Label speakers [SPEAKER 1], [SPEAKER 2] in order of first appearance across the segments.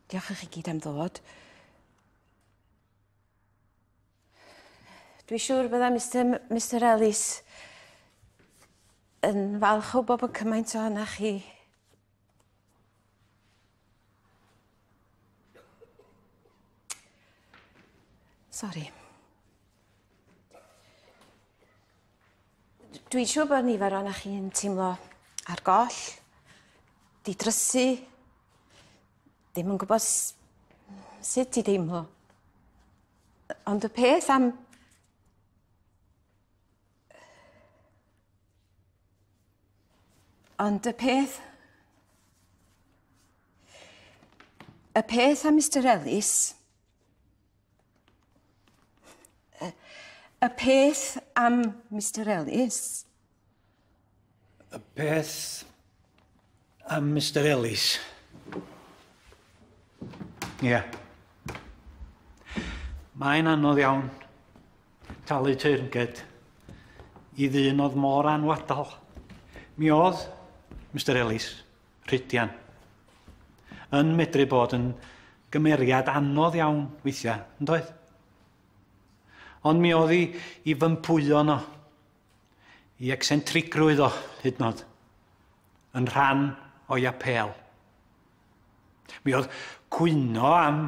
[SPEAKER 1] Diolch i chi gyd am ddod. Dwi siŵr bydda Mr Ellis yn falch o wybod bod cymaint ohonoch chi. Sori. Dwi'n siŵr bod nifer ohonoch chi'n teimlo ar goll, didrysu, ddim yn gwybod sut i deimlo. Ond y peth am... Ond y peth... Y peth am Mr Ellis... Y peth am Mr Ellis...
[SPEAKER 2] Y peth am Mr Ellis. Ie. Mae'n anodd iawn talu teyrnged i ddyn oedd mor anwadal. Mi oedd Mr Ellis, Rhydian, yn medru bod yn gymeriad anodd iawn weithiau, yn doedd? Ond mi oedd i fympwyo no, i ecsentrigrwydd o, hyd yn oed, yn rhan o'i apêl. Mi oedd cwyno am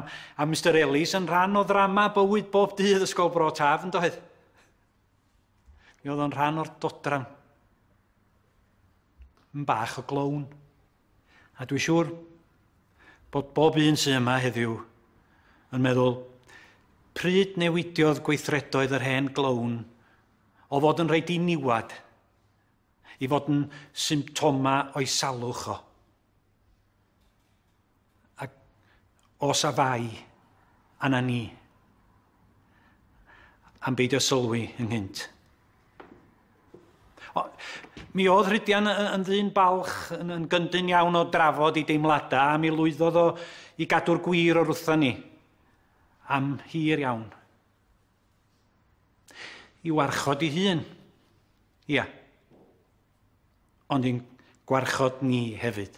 [SPEAKER 2] Mr Ellis yn rhan o ddrama bywyd bob dydd Ysgol Bro Taf, yn doedd? Mi oedd o'n rhan o'r dodrefn. Yn bach o glown. A dwi siŵr bod bob un sydd yma heddiw yn meddwl, pryd newidiodd gweithredoedd yr hen glown o fod yn rhoi diniwad i fod yn symptoma o'i salwch o. Ac os a fai, anna ni, am beidio sylwi ynghynt. O, mi oedd Rhydian yn ddyn balch, yn gyndyn iawn o drafod i deimladau, a mi lwyddodd o i gadw'r gwir o'r wrtha ni am hir iawn. I warchod ei hun, ia. Ond i'n gwarchod ni hefyd.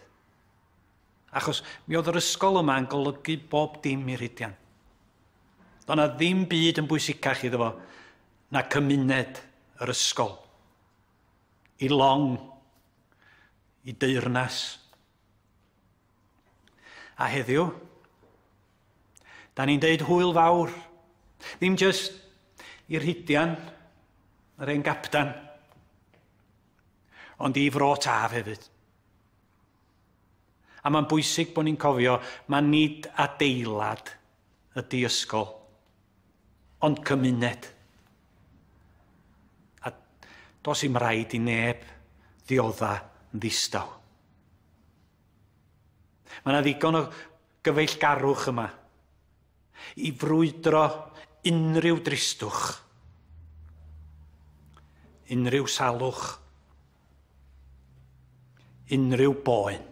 [SPEAKER 2] Achos mi oedd yr ysgol yma yn golygu bob dim i Rhydian. Doedd 'na ddim byd yn bwysicach iddo fo na cymuned yr ysgol. I long, i deyrnas. A heddiw, da ni'n deud hwyl fawr. Ddim jyst i Rhydian, yr ein gapdan, ond i Fro Taf hefyd. A mae'n bwysig bod ni'n cofio, mae nid adeilad ydy ysgol, ond cymuned. A does i'm rhaid i neb ddiodda yn ddistaw. Mae yna ddigon o gyfeillgarwch yma i frwydro unrhyw dristwch, unrhyw salwch, unrhyw boen.